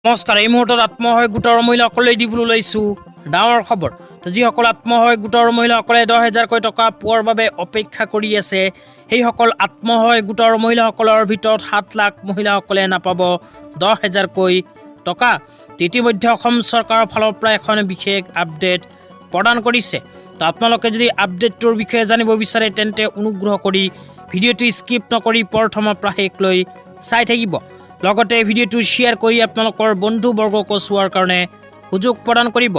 নমস্কাৰ, এই মুহূৰ্তত আত্মসহায়ক গোটৰ মহিলাসকলে দিবলৈ ওলাইছোঁ ডাঙৰ খবৰ। তো যিসকল আত্মসহায়ক গোটৰ মহিলাসকলে 10 হেজাৰকৈ টকা পোৱাৰ বাবে অপেক্ষা কৰি আছে, সেইসকল আত্মসহায়ক গোটৰ মহিলাসকলৰ ভিতৰত 7 লাখ মহিলাসকলে নাপাব 10 হেজাৰকৈ টকা। ইতিমধ্যে অসম চৰকাৰৰ ফালৰ পৰা এখন বিশেষ আপডেট প্ৰদান কৰিছে। তো আপোনালোকে যদি আপডেটটোৰ বিষয়ে জানিব বিচাৰে, তেন্তে অনুগ্ৰহ কৰি ভিডিঅ'টো স্কিপ নকৰি প্ৰথমৰ পৰা শেষলৈ চাই থাকিব। লগতে ভিডিঅ'টো শ্বেয়াৰ কৰি আপোনালোকৰ বন্ধুবৰ্গকো চোৱাৰ কাৰণে সুযোগ প্ৰদান কৰিব।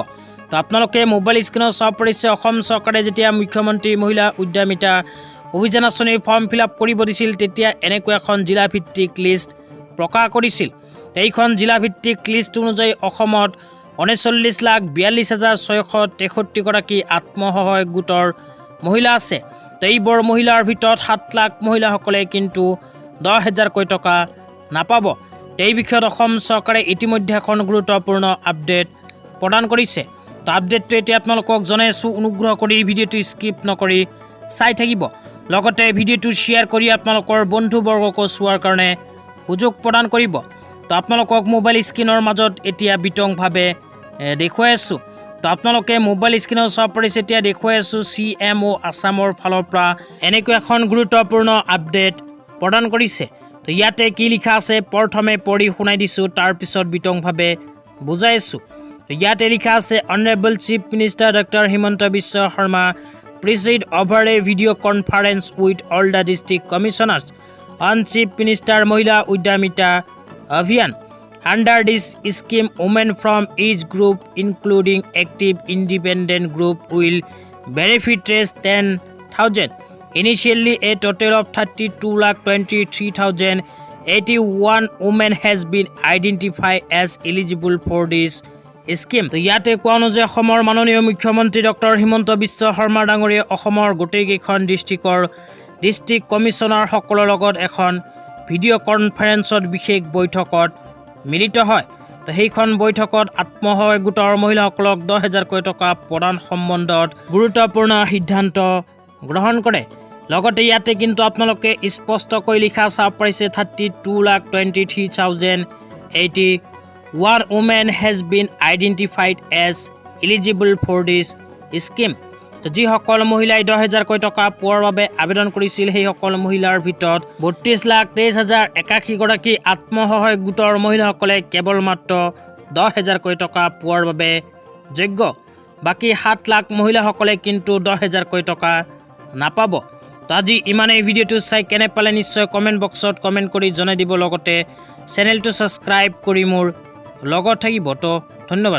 তো আপোনালোকে মোবাইল স্ক্ৰীণত চাব পাৰিছে, অসম চৰকাৰে যেতিয়া মুখ্যমন্ত্ৰী মহিলা উদ্যমিতা অভিযান আঁচনিৰ ফৰ্ম ফিল আপ কৰিব দিছিল, তেতিয়া এনেকৈ এখন জিলাভিত্তিক লিষ্ট প্ৰকাশ কৰিছিল। এইখন জিলাভিত্তিক লিষ্ট অনুযায়ী অসমত 39,42,663গৰাকী আত্মসহায়ক গোটৰ মহিলা আছে। তো এইবোৰ মহিলাৰ ভিতৰত 7 লাখ মহিলাসকলে কিন্তু 10 হেজাৰকৈ টকা নাপাব। এই বিষয়ত অসম চৰকাৰে ইতিমধ্যে এখন গুৰুত্বপূৰ্ণ আপডেট প্ৰদান কৰিছে। তো আপডেটটো এতিয়া আপোনালোকক জনাইছোঁ, অনুগ্ৰহ কৰি ভিডিঅ'টো স্কিপ নকৰি চাই থাকিব। লগতে ভিডিঅ'টো শ্বেয়াৰ কৰি আপোনালোকৰ বন্ধুবৰ্গকো চোৱাৰ কাৰণে সুযোগ প্ৰদান কৰিব। তো আপোনালোকক মোবাইল স্ক্ৰীণৰ মাজত এতিয়া বিতংভাৱে দেখুৱাই আছোঁ। তো আপোনালোকে মোবাইল স্ক্ৰীণত চাব পাৰিছে, এতিয়া দেখুৱাই আছোঁ, চি এম অ' আছামৰ ফালৰ পৰা এনেকৈ এখন গুৰুত্বপূৰ্ণ আপডেট প্ৰদান কৰিছে। তো ইয়াতে কি লিখা আছে, প্ৰথমে পঢ়ি শুনাই দিছোঁ, তাৰপিছত বিতংভাৱে বুজাই আছোঁ। তো ইয়াতে লিখা আছে, "Honourable Chief Minister Doctor Himanta Biswa Sarma presided over a video conference with all the district commissioners on Chief Minister Mahila Udyamita Abhiyan. Under this scheme, women from each group, including active independent group, will benefit Rs 10,000. Initially, a total of 32,23,081 women has been identified as eligible for this scheme." তো ইয়াতে কোৱা অনুযায়ী অসমৰ মাননীয় মুখ্যমন্ত্ৰী doctor Himanta Biswa Sarma ডাঙৰীয়াই অসমৰ গোটেইকেইখন ডিষ্ট্ৰিক্টৰ ডিষ্ট্ৰিক্ট কমিছনাৰসকলৰ লগত এখন ভিডিঅ' কনফাৰেন্সত বিশেষ বৈঠকত মিলিত হয়। তো সেইখন বৈঠকত আত্মসহায়ক গোটৰ মহিলাসকলক 10 হেজাৰকৈ টকা প্ৰদান সম্বন্ধত গুৰুত্বপূৰ্ণ সিদ্ধান্ত গ্ৰহণ কৰে। লগতে ইয়াতে কিন্তু আপোনালোকে স্পষ্টকৈ লিখা চাব পাৰিছে, 32,23,081 women has been identified as eligible for this scheme." তো যিসকল মহিলাই 10 হেজাৰকৈ টকা পোৱাৰ বাবে আবেদন কৰিছিল, সেইসকল মহিলাৰ ভিতৰত 32,23,081গৰাকী আত্মসহায়ক গোটৰ মহিলাসকলে কেৱল মাত্ৰ 10 হেজাৰকৈ টকা পোৱাৰ বাবে যোগ্য। বাকী 7 লাখ মহিলাসকলে কিন্তু 10 হেজাৰকৈ টকা নাপাব। তো আজি ইমানেই। ভিডিঅ'টো চাই কেনে পালে, নিশ্চয় কমেণ্ট বক্সত কমেণ্ট কৰি জনাই দিব। লগতে চেনেলটো ছাবস্ক্ৰাইব কৰি মোৰ লগত থাকিব। তো ধন্যবাদ।